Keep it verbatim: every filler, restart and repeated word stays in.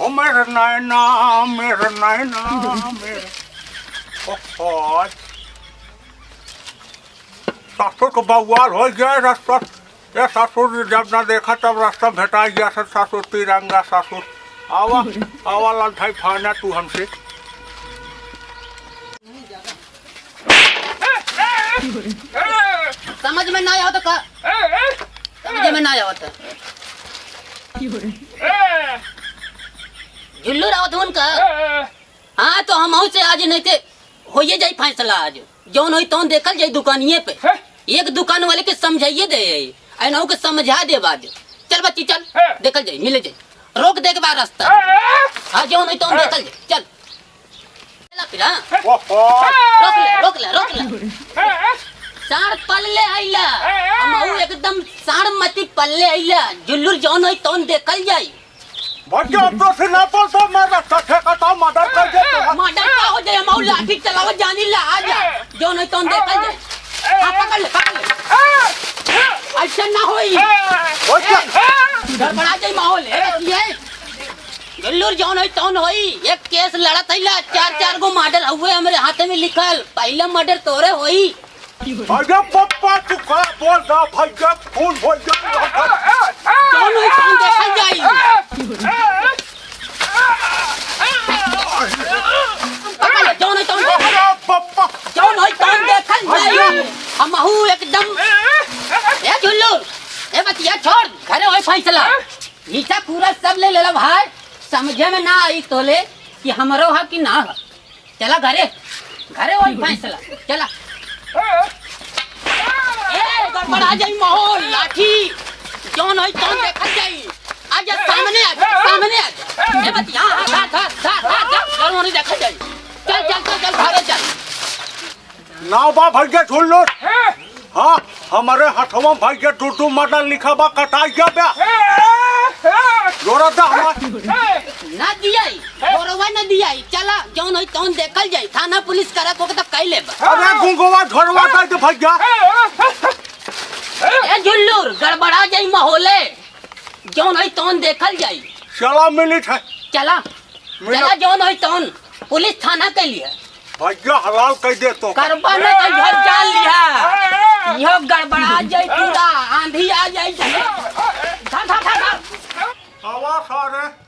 ओ मेरे नैना, मेरे नैना, मेरे, ओहो, सासुर को बवाल होइ गया रास्ता। ए सासुर, जब ना देखा तब रास्ता भेटाइ गया सर, सासुर तिरंगा सासुर। आवा, आवा लाल भाई, फाना तू हमसे। समझ में ना आवत का? समझ में ना आवत। झुल्लू रावत हुन का? हाँ, तो हमहू से आज नहीं थे, होइए जाई फैसला आज। जौन होई तौन देखल जाई दुकानिये पे। हैं? एक दुकान वाले के समझाइए दे, ऐनहू के समझा दे बाद। चल बच्ची, चल, हैं? देखल जाई, मिले जाई। रोक दे के बाद रास्ता। हैं? हाँ, जौन होई तौन हैं? देखल जाई, चल। चला फिर, हाँ? ओहो। रोक ले, रोक ले, रोक ले। हैं? साँड़ पल्ले आइला, हैं? हमहू एकदम साँड़ मती पल्ले आइला। झुल्लुर जौन होई तौन देखल जाई। भैया, अब तो फिर ना बोल तो मैं रस्ता ठेका था, मर्डर कर दे तो। मर्डर का हो जाए, हम लाठी चलावा जानी ला, आ जा। जौन होई तौन देखल जाए। हाँ, पकड़ ले, पकड़ ले। ऐसे ना होई। ओए, क्या? गड़बड़ा जाई माहौल है, ये। झुल्लुर जौन होई तौन होई, एक केस लड़त है ला, चार चार गो मर्डर हुए हमरे हाथे में लिखल, पहला मर्डर तोरे होई। अरे पप्पा, तू का बोल रहा भैया, खून हो जाए। जौन होई तौन देखल जाई। पकड़ ले, जौन होई तौन देखल जाई। अरे पप्पा। जौन होई तौन देखल जाई। हमहू एकदम। ए झुल्लू, ए बतिया छोड़, घरे होई फैसला। हिस्सा पूरा सब ले लेला भाई, समझे में ना आई तोले कि हमरो ह कि ना ह। चला घरे, घरे होई फैसला। चला। ए, गड़बड़ा जाई माहौल, लाठी। जौन होई तौन देखल जाई। आ जा, सामने आ जा, सामने आ जा। ए बतिया, हाँ, हाँ, धर, धर, धर, धर, धर, जौन होई देखल जाई। चल, चल, चल, चल, घरे चल। नाव बा भैया झुल्लुर। हाँ, हमरे हथवा में भैया दू दू मर्डर लिखा बा, कटाई गया बा। जोरा दा हमार। ना दियाई, गोरवा ना दियाई। चला, जौन होई तौन देखल जाई। थाना पुलिस करत होके तब कई लेबा। अरे गुंगवा झोरवा दे दे भैया। ए झुल्लुर, गड़बड़ा जाई माहौले। जौन होई तौन देखल जाई। चला मिलित है। चला। मिला। चला जौन होई तौन, पुलिस थाना के लिए। भैया हलाल कह दे तो। करबा न तो घर जान लिहा। यो गड़बड़ा जाई पूरा, आंधी आ जाई। धर, धर, धर, धर। आवा सारे।